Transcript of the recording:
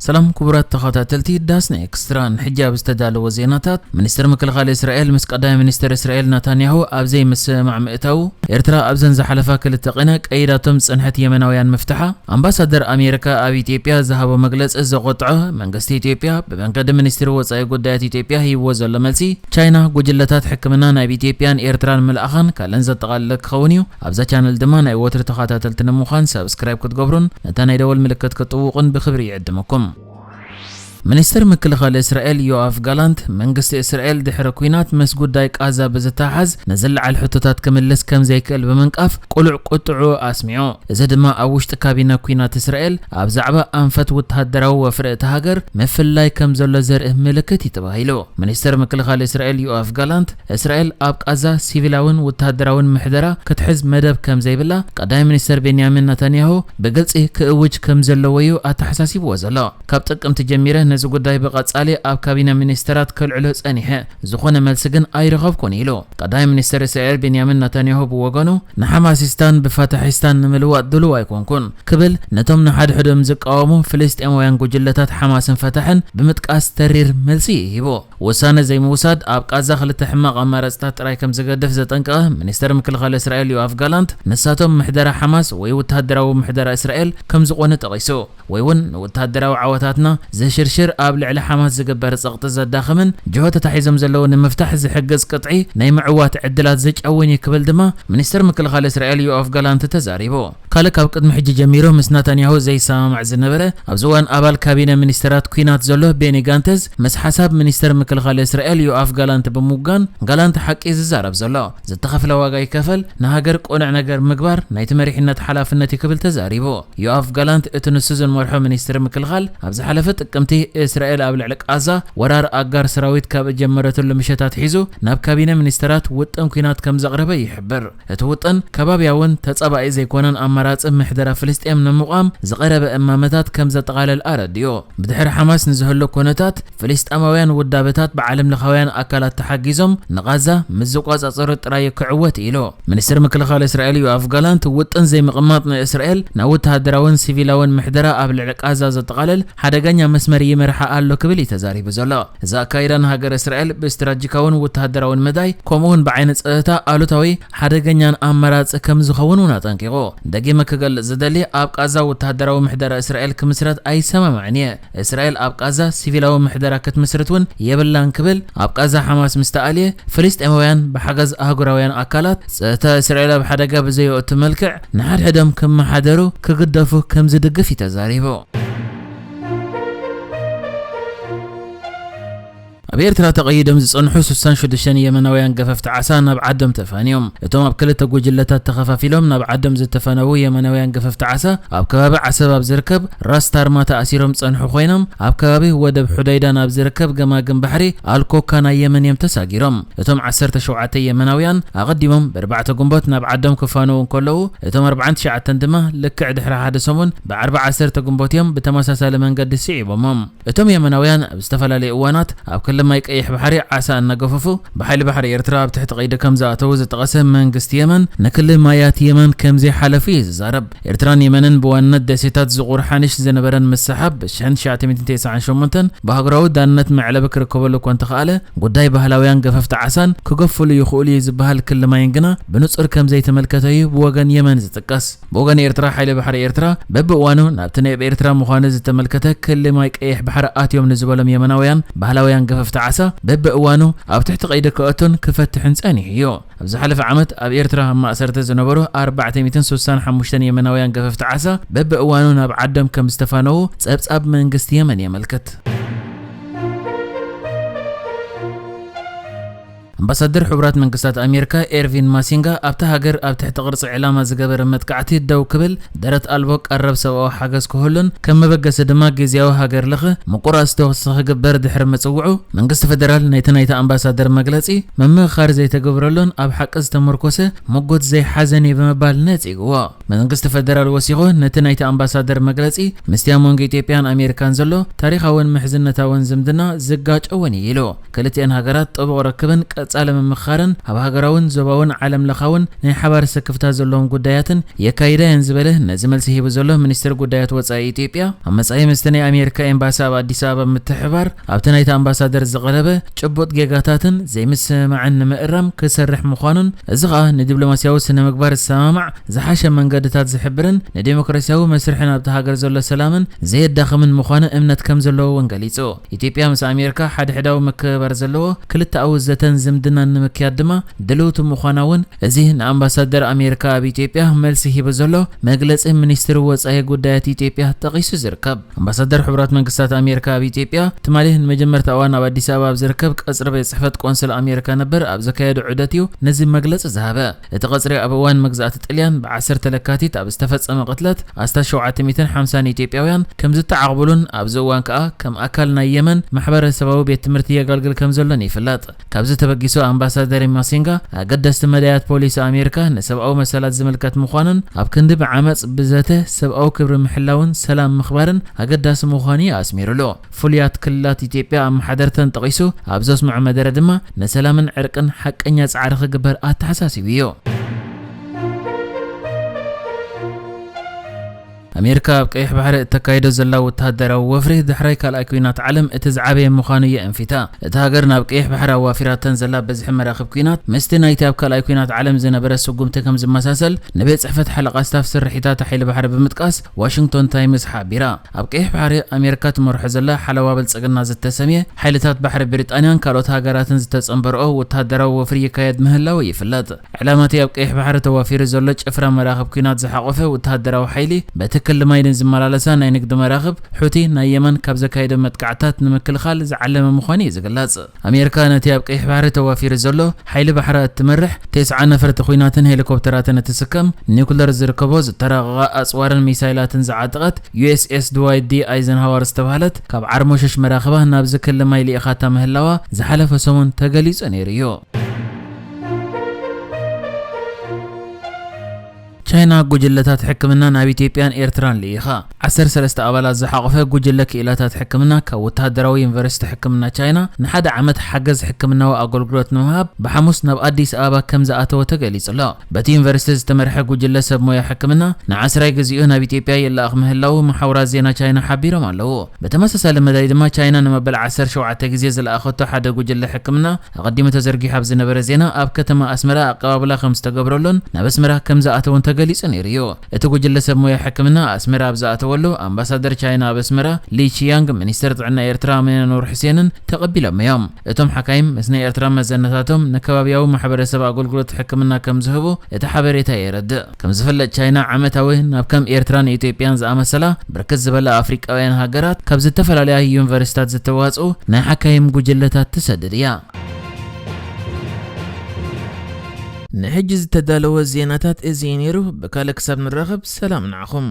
ሰላም ክቡራት ተኸታተልቲ ዳስና ኤክስትራ፣ ንሕጂ ኣብ ዝተዳለወ ዜናታት፣ ሚኒስትር ምክልኻል እስራኤል ምስ ቀዳማይ ሚኒስትር እስራኤል ናታንያሁ ኣብ ዘይምስምማዕ ምእታዉ፣ ኤርትራ ኣብዘን ዝሓለፋ ክልተ ቐነ ቀይዳቶም ዝጸንሐት የመናውያን ምፍትሓ፣ ኣምባሳደር ኣሜሪካ ኣብ ኢትዮጵያ ዝሃቦ መግለጺ ዘቖጥዖ፣ መንግስቲ ኢትዮጵያ ብመንገዲ ሚኒስትሪ ወጻኢ ጉዳያት ኢትዮጵያ ሂብዎ ዘሎ መልሲ፣ ቻይና ጉጅለታት ሕክምና ናብ ኢትዮጵያን ኤርትራን ምልኣኻን ካልእን ዘጠቓለለ ክኸውን እዩ። ኣብዛ ቻነል ድማ ናይ ወትሪ ተኸታተልቲ ንምዃን ሳብስክራይብ ክትገብሩን ነታ ናይ ደወል ምልክት ክትጥውቑን ብኽብሪ ይዕድመኩም። ሚኒስትር ምክልኻል እስራኤል ዮኣፍ ጋላንት፣ መንግስቲ እስራኤል ድሕሪ ኲናት ምስ ጉዳይ ቃዛ ብዝተሓዝ ንዝለዓል ሕቶታት ክምልስ ከም ዘይክእል ብምንቃፍ፣ ቅሉዕ ቁጥዑ ኣስሚዑ። እዚ ድማ ኣብ ውሽጢ ካቢነ ኲናት እስራኤል ኣብ ዛዕባ ኣንፈት ወተሃደራዊ ወፍሪ እታ ሃገር ምፍልላይ ከም ዘሎ ዘርኢ ምልክት እዩ ተባሂሉ። ሚኒስትር ምክልኻል እስራኤል ዮኣፍ ጋላንት፣ እስራኤል ኣብ ቃዛ ሲቪላውን ወተሃደራውን ምሕደራ ክትሕዝ መደብ ከም ዘይብላ ቀዳማይ ሚኒስትር ቤንያሚን ናታንያሁ ብግልጺ ክእውጅ ከም ዘለዎ እዩ ኣተሓሳሲብዎ ዘሎ። ካብ ጥቅምቲ ጀሚረ ነዚ ጉዳይ ብቐጻሊ ኣብ ካቢነ ሚኒስተራት ከልዕሎ ጸኒሐ፣ ዝኾነ መልሲ ግን ኣይረኸብኩን ኢሉ። ቀዳማይ ሚኒስተር እስራኤል ቤንያሚን ናታንያሁ ብወገኑ፣ ንሓማሲስታን ብፋታሒስታን ንምልዋጥ ድሉው ኣይኮንኩን ክብል ነቶም ንሓድሕዶም ዝቃወሙ ፍልስጤማውያን ጉጅለታት ሓማስን ፈታሕን ብምጥቃስ ተሪር መልሲ ሂቡ። ውሳነ ዘይምውሳድ ኣብ ቃዛ ክልተ ሕማቕ ኣማራጽታት ጥራይ ከም ዝገድፍ ዘጠንቀቐ ሚኒስተር ምክልኻል እስራኤል ዮኣፍ ጋላንት፣ ንሳቶም ምሕደራ ሓማስ ወይ ወተሃደራዊ ምሕደራ እስራኤል ከም ዝኾነ ጠቒሱ፣ ወይ እውን ንወተሃደራዊ ዓወታትና ዘሽርሽር፣ ኣብ ልዕሊ ሓማስ ዝግበር ጸቕጢ ዘዳኽምን ጅሆ ተታሒዞም ዘለዉ ንምፍታሕ ዝሕግዝ ቅጥዒ ናይ ምዕዋት ዕድላት ዘጨውን እዩ ክብል ድማ ሚኒስተር ምክልኻል እስራኤል ዮኣፍ ጋላንት ተዛሪቡ። ካልእ ካብ ቅድሚ ሕጂ ጀሚሩ ምስ ናታንያሁ ዘይሰማማዕ ዝነበረ፣ ኣብዚ እዋን ኣባል ካቢነ ሚኒስተራት ኲናት ዘሎ ቤኒ ጋንተዝ፣ ምስ ሓሳብ ሚኒስተር ምክልኻል እስራኤል ዮኣፍ ጋላንት ብምውጋን፣ ጋላንት ሓቂ እዩ ዝዛረብ ዘሎ። ዝተኸፍለ ዋጋ ይከፈል፣ ንሃገር ቅኑዕ ነገር ምግባር ናይቲ መሪሕነት ሓላፍነት እዩ ክብል ተዛሪቡ። ዮኣፍ ጋላንት፣ እቲ ንሱ ዝመርሖ ሚኒስትሪ ምክልኻል፣ ኣብ ዝሓለፈ ጥቅምቲ እስራኤል ኣብ ልዕሊ ቃዛ ወራር ኣጋር ሰራዊት ካብ ጀመረትሉ ምሸት ኣትሒዙ ናብ ካቢነ ሚኒስተራት ውጥን ኲናት ከም ዘቕረበ ይሕብር። እቲ ውጥን ከባብያውን ተጻባኢ ዘይኮነን ኣማራጺ ምሕደራ ፍልስጤም ንምቋም ዝቐረበ እማመታት ከም ዘጠቓለል ኣረዲኡ። ብድሕሪ ሓማስ ንዝህሉ ኩነታት፣ ፍልስጤማውያን ውዳበታት ብዓለምለኻውያን ኣካላት ተሓጊዞም ንቓዛ ምስ ዝቆጻጸሩ ጥራይ ክዕወት ኢሉ። ሚኒስትሪ ምክልኻል እስራኤል ዮኣፍ ጋላንት፣ ውጥን ዘይምቕማጥ ንእስራኤል ናብ ወተሃደራውን ሲቪላውን ምሕደራ ኣብ ልዕሊ ቃዛ ዘጠቓልል ሓደገኛ መስመር ይመርሓ ኣሎ ክብል እዩ ተዛሪቡ ዘሎ። እዚ ኣካይዳ ንሃገር እስራኤል ብስትራቴጂካውን ወተሃደራውን መዳይ፣ ከምኡውን ብዓይኒ ጸጥታ ኣሉታዊ ሓደገኛን ኣማራጺ ከም ዝኸውን እውን ኣጠንቂቑ። ደጊመ ክገልጽ ዝደሊ፣ ኣብ ቃዛ ወተሃደራዊ ምሕደራ እስራኤል ክምስረት ኣይሰማማዕን እየ። እስራኤል ኣብ ቃዛ ሲቪላዊ ምሕደራ ክትምስርት እውን የብላን ክብል፣ ኣብ ቃዛ ሓማስ ምስ ተኣልየ፣ ፍልስጤማውያን ብሓገዝ ኣህጉራውያን ኣካላት ጸጥታ እስራኤል ኣብ ሓደጋ ብዘየእቱ መልክዕ ንሓድሕዶም ክመሓደሩ ክግደፉ ከም ዝድግፍ እዩ ተዛሪቡ። ኣብ ኤርትራ ተቐይዶም ዝጸንሑ ስሳን ሽዱሽተን የመናውያን ገፈፍቲ ዓሳ ናብ ዓዶም ተፋንዮም። እቶም ኣብ ክልተ ጉጅለታት ተኸፋፊሎም ናብ ዓዶም ዝተፈነዉ የመናውያን ገፈፍቲ ዓሳ፣ ኣብ ከባቢ ዓሰብ ኣብ ዝርከብ ራስ ታርማ ተኣሲሮም ዝጸንሑ ኮይኖም፣ ኣብ ከባቢ ወደብ ሑደይዳን ኣብ ዝርከብ ገማግም ባሕሪ ኣልኮካ ናይ የመን እዮም ተሳጊሮም። እቶም ዓሰርተ ሸውዓተ የመናውያን ኣቐዲሞም ብኣርባዕተ ግንቦት ናብ ዓዶም ክፋነዉ እንከለዉ፣ እቶም ኣርባዓን ትሽዓተን ድማ ልክዕ ድሕሪ ሓደ ሰሙን ብዓርቢ ዓሰርተ ግንቦት እዮም ብተመሳሳሊ መንገዲ ስዒቦሞም። እቶም የመናውያን ኣብ ዝተፈላለዩ እዋናት ኣብ ክሊ ማይ ቀይሕ ባሕሪ ዓሳ እናገፈፉ ብሓይሊ ባሕሪ ኤርትራ ኣብ ትሕቲ ቀይዲ ከም ዝኣተዉ ዝጠቐሰ መንግስቲ የመን፣ ንክሊ ማያት የመን ከም ዘይሓለፉ እዩ ዝዛረብ። ኤርትራን የመንን ብዋንነት ደሴታት ዝቑር ሓኒሽ ዝነበረን ምስሓብ ብ ሽሕን ትሽዓተ ሚእትን ተስዓን ሸሞንተን ብኣህጉራዊ ዳንነት መዕለቢ ክርከበሉ እኳ እንተኸኣለ፣ ጉዳይ ባህላውያን ገፈፍቲ ዓሳን ክገፍሉ ይኽእሉ እዩ ዝበሃል ክሊ ማይን ግና ብንጹር ከም ዘይተመልከተ እዩ ብወገን የመን ዝጥቀስ። ብወገን ኤርትራ፣ ሓይሊ ባሕሪ ኤርትራ በብእዋኑ ናብቲ ናይ ኤርትራ ምዃኑ ዝተመልከተ ክሊ ማይ ቀይሕ ባሕሪ ኣትዮም ንዝበሎም የመናውያን ባህላውያን ገፈፍቲ ዓሳ በብእዋኑ ኣብ ትሕቲ ቀይዲ ክእቱን ክፈትሕን ጸኒሑ እዩ። ኣብ ዝሓለፈ ዓመት ኣብ ኤርትራ ኣብ ማእሰርቲ ዝነበሩ ኣርባዕተ ሚእትን ስሳን ሓሙሽተን የመናውያን ገፈፍቲ ዓሳ በብእዋኑ ናብ ዓዶም ከም ዝተፋነዉ ጸብጻብ መንግስቲ የመን የመልክት። ኣምባሳደር ሕቡራት መንግስታት ኣሜሪካ ኤርቪን ማሲንጋ፣ ኣብታ ሃገር ኣብ ትሕቲ ቅርጺ ዕላማ ዝገበረ መጥቃዕቲ ደው ክብል፣ ደረት ኣልቦ ቀረብ ሰብኣዊ ሓገዝ ክህሉን ከም መበገሲ ድማ ግዝያዊ ሃገር ለኸ ምቁራጽ ተኹሲ ክግበር ድሕሪ ምጽውዑ፣ መንግስቲ ፈደራል ነቲ ናይቲ ኣምባሳደር መግለጺ ምምኽኻር ዘይተገብረሉን ኣብ ሓቂ ዝተመርኮሰ ምጉት ዘይሓዘን እዩ ብምባል ነጺግዎ። መንግስቲ ፈደራል ወሲኹ፣ ነቲ ናይቲ ኣምባሳደር መግለጺ ምስቲ ኣብ መንጎ ኢትዮጵያን ኣሜሪካን ዘሎ ታሪኻውን ምሕዝነታውን ዝምድና ዝጋጨ እውን እዩ ኢሉ። ክልቲአን ሃገራት ጥቡቕ ርክብን ቀጻ ጻለ ምምኽኻርን ኣብ ሃገራውን ዞባውን ዓለም ለኻውን ናይ ሓባር ስክፍታ ዘለዎም ጉዳያትን የካይዳ እየን ዝበለ ነዚ መልሲ ሂቡ ዘሎ ሚኒስትር ጉዳያት ወጻኢ ኢትዮጵያ፣ ኣብ መጻኢ ምስቲ ናይ ኣሜሪካ ኤምባሲ ኣብ ኣዲስ ኣበባ ምትሕባር ኣብቲ ናይቲ ኣምባሳደር ዝቐረበ ጭቡጥ ጌጋታትን ዘይምስምማዕን ንምእራም ክሰርሕ ምዃኑን፣ እዚ ኸኣ ንዲፕሎማስያዊ ስነ ምግባር ዝሰማማዕ ዝሓሸ መንገድታት ዝሕብርን ንዴሞክራስያዊ መስርሕን ኣብቲ ሃገር ዘሎ ሰላምን ዘየዳኽምን ምዃኑ እምነት ከም ዘለዎ እውን ገሊጹ። ኢትዮጵያ ምስ ኣሜሪካ ሓድሕዳዊ ምክብባር ዘለዎ ክልተኣዊ ዘተን ዝምድናን ንምክያድ ድማ ድልውቲ ምዃና እውን እዚ ንኣምባሳደር ኣሜሪካ ኣብ ኢትዮጵያ መልሲ ሂቡ ዘሎ መግለጺ ሚኒስትሪ ወጻኢ ጉዳያት ኢትዮጵያ ጠቒሱ ዝርከብ። ኣምባሳደር ሕቡራት መንግስታት ኣሜሪካ ኣብ ኢትዮጵያ ትማሊ ንመጀመርታ እዋን ኣብ ኣዲስ ኣበባ ኣብ ዝርከብ ቀጽሪ ቤት ጽሕፈት ቆንስል ኣሜሪካ ነበር ኣብ ዘካየዶ ዑደት እዩ ነዚ መግለጺ ዝሃበ። እቲ ቀጽሪ ኣብ እዋን መግዛእቲ ጥልያን ብዓሰርተ ለካቲት ኣብ ዝተፈጸመ ቅትለት ኣስታት ሸውዓተ ሚእትን ሓምሳን ኢትዮጵያውያን ከም ዝተዓቕብሉን ኣብዚ እዋን ከኣ ከም ኣካል ናይ የመን ማሕበረሰባዊ ቤት ትምህርቲ የገልግል ከም ዘሎን ይፍለጥ። ካብዚ ተበጊሱ ኣምባሳደር ማሲንጋ ኣገደስቲ መዳያት ፖሊሲ ኣሜሪካ ንሰብኣዊ መሰላት ዝምልከት ምዃኑን ኣብ ክንዲ ብዓመጽ ብዘተ ሰብኣዊ ክብሪ ምሕላውን ሰላም ምኽባርን ኣገዳሲ ምዃኑ እዩ ኣስሚሩሉ። ፍሉያት ክልላት ኢትዮጵያ ኣመሓደርተን ጠቒሱ ኣብ ዘስምዖ መደረ ድማ ንሰላምን ዕርቅን ሓቀኛ ጻዕሪ ክግበር ኣተሓሳሲቡ እዩ። ኣሜሪካ ኣብ ቀይሕ ባሕሪ እተካይዶ ዘላ ወተሃደራዊ ወፍሪ ድሕራይ ካልኣይ ኲናት ዓለም እቲ ዝዓበየ ምዃኑ የእንፊታ። እታ ሃገር ናብ ቀይሕ ባሕሪ ኣዋፊራተን ዘላ በዝሒ መራኽብ ኲናት ምስቲ ናይቲ ኣብ ካልኣይ ኲናት ዓለም ዝነበረ ስጉምቲ ከም ዝመሳሰል ንቤት ጽሕፈት ሓለቓ ስታፍ ስርሒታት ሓይሊ ባሕሪ ብምጥቃስ ዋሽንግቶን ታይምስ ሓቢራ። ኣብ ቀይሕ ባሕሪ ኣሜሪካ ትመርሖ ዘላ ሓለዋ ብልጽግና ዝተሰምየ ሓይልታት ባሕሪ ብሪጣንያን ካልኦት ሃገራትን ዝተጸንበርኦ ወተሃደራዊ ወፍሪ ይካየድ ምህላው ይፍለጥ። ዕላማቲ ኣብ ቀይሕ ባሕሪ ተዋፊሩ ዘሎ ጭፍራ መራኽብ ኲናት ዝሓቖፈ ወተሃደራዊ ሓይሊ በቲ ክሊ ማይ ንዝመላለሳ ናይ ንግዲ መራኽብ ሑቲ ናይ የመን ካብ ዘካየዶ መጥቃዕታት ንምክልኻል ዝዓለመ ምዃኑ እዩ ዝግለጽ። ኣሜሪካ ነቲ ኣብ ቀይሕ ባሕሪ ተዋፊሩ ዘሎ ሓይሊ ባሕራ እትመርሕ ተስዓ ነፈርቲ ኲናትን ሄሊኮፕተራትን እትስከም ኒውክለር ዝርከቦ ዝተራቐቐ ኣጽዋርን ሚሳይላትን ዝዓጠቐት ዩ ኤስ ኤስ ድዋይት ዲ ኣይዘንሃወር ዝተባህለት ካብ ዓርሞሸሽ መራኽባ ናብዚ ክሊ ማይ ልኢኻታ ምህላዋ ዝሓለፈ ሰሙን ተገሊጹ ነይሩ እዩ። ቻይና ጉጅለታት ሕክምና ናብ ኢትዮጵያን ኤርትራን ልኢኻ። ዓሰርተ ሰለስተ ኣባላት ዝሓቖፈ ጉጅለ ክኢላታት ሕክምና ካብ ወተሃደራዊ ዩኒቨርሲቲ ሕክምና ቻይና ንሓደ ዓመት ሓገዝ ሕክምናዊ ኣገልግሎት ንምሃብ ብሓሙስ ናብ ኣዲስ ኣበባ ከም ዝኣተወ ተገሊጹ ኣሎ። በቲ ዩኒቨርሲቲ ዝተመርሐ ጉጅለ ሰብ ሞያ ሕክምና ንዓስራይ ግዜኡ ናብ ኢትዮጵያ ይለኣኽ ምህላዉ መሓውራት ዜና ቻይና ሓቢሮም ኣለዉ። ብተመሳሳሊ መዳይ ድማ ቻይና ንመበል ዓሰርተ ሸውዓተ ግዜ ዝለኣኸቶ ሓደ ጉጅለ ሕክምና ኣቐዲሙ ተዘርጊሑ ኣብ ዝነበረ ዜና ኣብ ከተማ ኣስመራ ኣቀባብላ ከም ዝተገብረሉን ናብ ኣስመራ ከም ዝኣተውን ተገሊጹ ነይሩ እዩ። እቲ ጉጅለ ሰብ ሞያ ሕክምና ኣስመራ ኣብ ዝኣተወሉ ኣምባሳደር ቻይና ኣብ ኣስመራ ሊ ቺያንግ፣ ሚኒስትር ጥዕና ኤርትራ ኣመና ኑር ሕሴንን ተቐቢሎም እዮም። እቶም ሓካይም ምስ ናይ ኤርትራ መዘነታቶም ንከባብያዊ ማሕበረሰብ ኣገልግሎት ሕክምና ከም ዝህቡ እቲ ሓበሬታ የረድእ። ከም ዝፍለጥ ቻይና ዓመታዊ ናብ ከም ኤርትራን ኢትዮጵያን ዝኣመሰላ ብርክት ዝበላ ኣፍሪቃውያን ሃገራት ካብ ዝተፈላለያ ዩኒቨርሲታት ዝተዋጽኡ ናይ ሓካይም ጉጅለታት ትሰድድ እያ። ንሕጂ ዝተዳለወ ዜናታት እዚ እዩ ነይሩ። ብካልእ ክሳብ ንራኸብ ሰላም ንዓኹም።